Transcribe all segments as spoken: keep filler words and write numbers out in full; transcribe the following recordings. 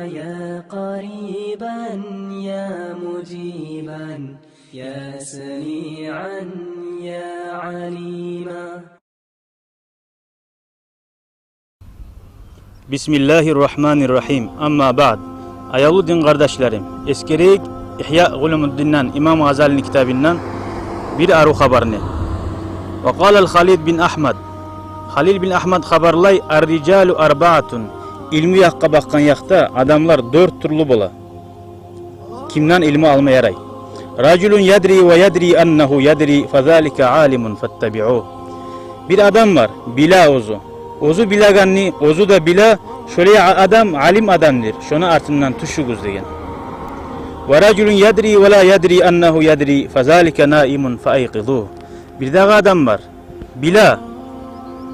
يا قريبا يا مجيبا يا سميعا يا عليما. Бисмиллагьи ррагьмани ррагьим. Амма баъд. Аявлу дин къардашларым, эсгерейик Ихья Гьулумуддиндан, имам Гъазалини китабындан бир арив хабарны. Ва къала ал-Халил бин Агьмад. Халил бин Агьмад хабарлай: «Ар-рижалу арбаатун». Илму якъгъа бакъгъан якъда адамлар дёрт тюрлю бола. Кимден илму алма ярай? «Ражулун ядри ва ядри аннагьу ядри, фазалика алимун фаттабиугь». Бир адам бар, биле оьзю. Оьзю билегенни оьзю де биле, шолай а-, адам алим адамдыр, шону артындан тюшюгюз деген. «Ва ражулун ядри ва ла ядри аннагьу ядри, фазалика наимун фаайкъизугь». Бирдагъы адам бар, биле,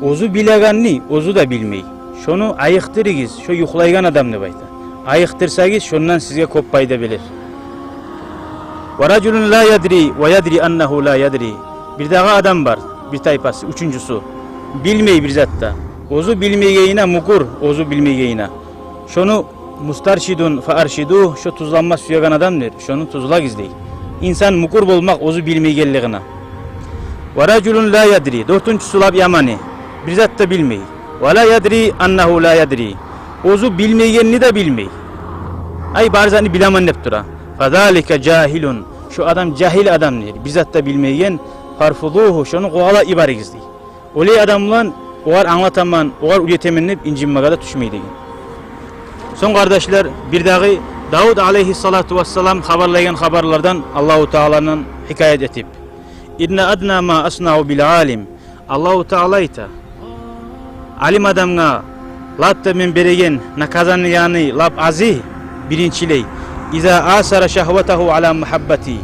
оьзю билегенни оьзю де билмей. Шону айыкъдырыгъыз, шо юхлайгъан адам деп айта. Айыкъдырсагъыз, шондан сизге кёп пайда болар. «Ва ражулун ла ядри ва ядри аннагьу ла ядри». Бирдагъы адам бар, бир тайпасы, уьчюнчюсю. Билмей бир зат да. Оьзю билмейгенине мюкюр, оьзю билмейгенине. Шону «мустаршидун фааршидугь», шо тюзленме сюеген адамдыр, шону тюзлегиз дей. Инсан мюкюр болмакъ оьзю билмейгенлигине. «Ва ражулун ла ядри», дёртюнчюсю лап яманы, бир зат да билмей. «Ва ла ядри аннагьу ла ядри». Оьзю билмейгенни де билмей. Ай, бар затны билемен деп тура. «Фазалика жагьилун». Шо адам жагьил адамдыр, бир зат да билмейген. «Фарфузугьу», шону къувалап йиберигиз дей. Олай адам булан огъар англатаман, огъар уьйретемен деп инжинмеге де тюшмей деген. Сонг, къардашлар, бирдагъы Давуд алейгьиссалату вассалам хабарлайгъан хабарлардан, Аллагьу Тааланы хикаят этип: «Инна адна ма аснау бил алим». Аллагьу Таала айта: алим адамгъа лап да мен береген наказанияны лап азы, биринчилей, «иза асара шагьватагьу ала махаббати».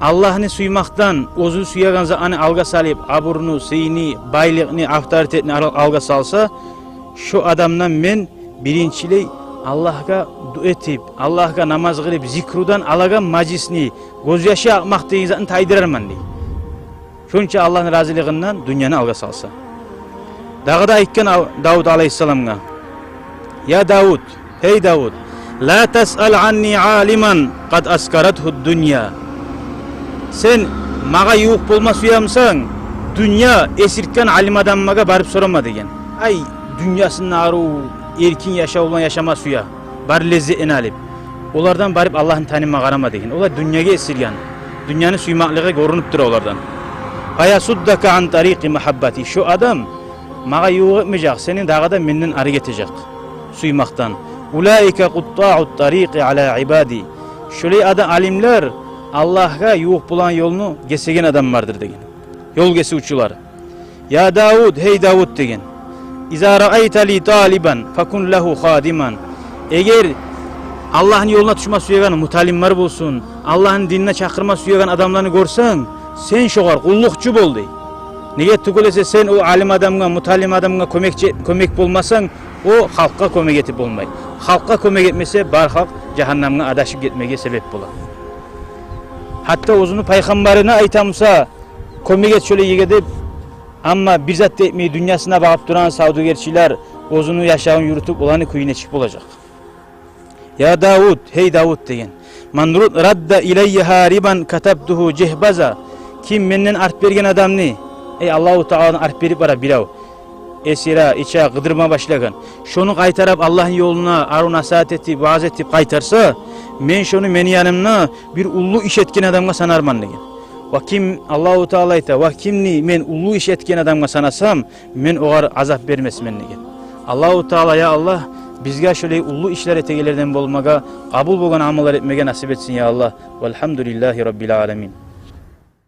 Аллагьны сюймекден оьзю сюеген затны алгъа салып, абурну, сыйны, байлыкъны, авторитетни ал-, алгъа салса, шо адамдан мен биринчилей Аллагьгъа дуа этип, Аллагьгъа намаз къылып, зикрудан алагъан мажлисни, гёзьяшы акъмакъ деген затны тайдырарман дей. Шонча Аллагьны разилигинден дюньяны алгъа салса. Дагъы да айтгъан Ал-, Давуд алейгьиссаламгъа: «Я Давуд, гьей Давуд, ла тасъал анни алиман къад аскаратгьу ддунья». Сен магъа ювукъ болма сюемсен, дюнья эсиртген алим адамгъа барып сорама деген. Ай, дюньясында арив, эркин яшав булан яшама сюе, бар леззетин алып. Олардан барып Аллагьны таныма къарама деген. Олар дюньягъа эсирген, дюньяны сюймеклиги гёрюнюп тура олардан. «Фаясуддака ан тарикъи махаббати». Шо адам магъа ювукъ этмежек, сени дагъы да менден арек этежек сюймекден. «Улаика къуттаъу тарикъи ала ибади». Шолай адам, алимлер Аллагьгъа ювукъ болгъан ёлну гесеген адамлардыр деген. Ёл гесивчюлер. «Я Давуд, гьей Давуд, – деген, – иза раайта ли талибан, факун лагьу хадиман». Эгер Аллагьны ёлуна тюшме сюеген муталимлер болсун, Аллагьны динине чакъырма сюеген адамланы гёрсенг, сен шогъар къуллукъчу бол, дей. Неге тюгюл эсе, сен о алим адамгъа, муталим адамгъа кёмекчи, кёмек болмасанг, о халкъгъа кёмек этип болмай. Халкъгъа кёмек этмесе, бар халкъ жагьаннамгъа адашып гетмеге себеп бола. Гьатта оьзюню пайхаммарына айта буса, кёмек эт шолай ерге деп, амма бир зат да этмей, дюньясына багъып турагъан савдюгерчилер оьзюню яшавун юрютюп, оланы кююне чыкъ болажакъ. «Я Давуд, гьей Давуд, – деген, – ман ру-, радда илайя гьарибан катабтугьу жагьбаза». Ким менден арт берген адамны, эй, Аллагьу Тааладан арт берип бара бирев, эсире, иче, къыдырма башлагъан, шону къайтарып Аллагьны ёлуна арив насигьат этип, ваъза этип къайтарса, мен шону мени янымда бир уллу иш этген адамгъа санарман, деген. Ва ким, Аллагьу Таала айта, ва кимни мен уллу иш этген адамгъа санасам, мен огъар азап бермесмен, деген. Аллагьу Таала, я Аллагь, бизге шолай уллу ишлер этегенлерден болмагъа, къабул болгъан амаллар этмеге насип этсин, я Аллагь. Валгьамдулиллагьи раббил аламин.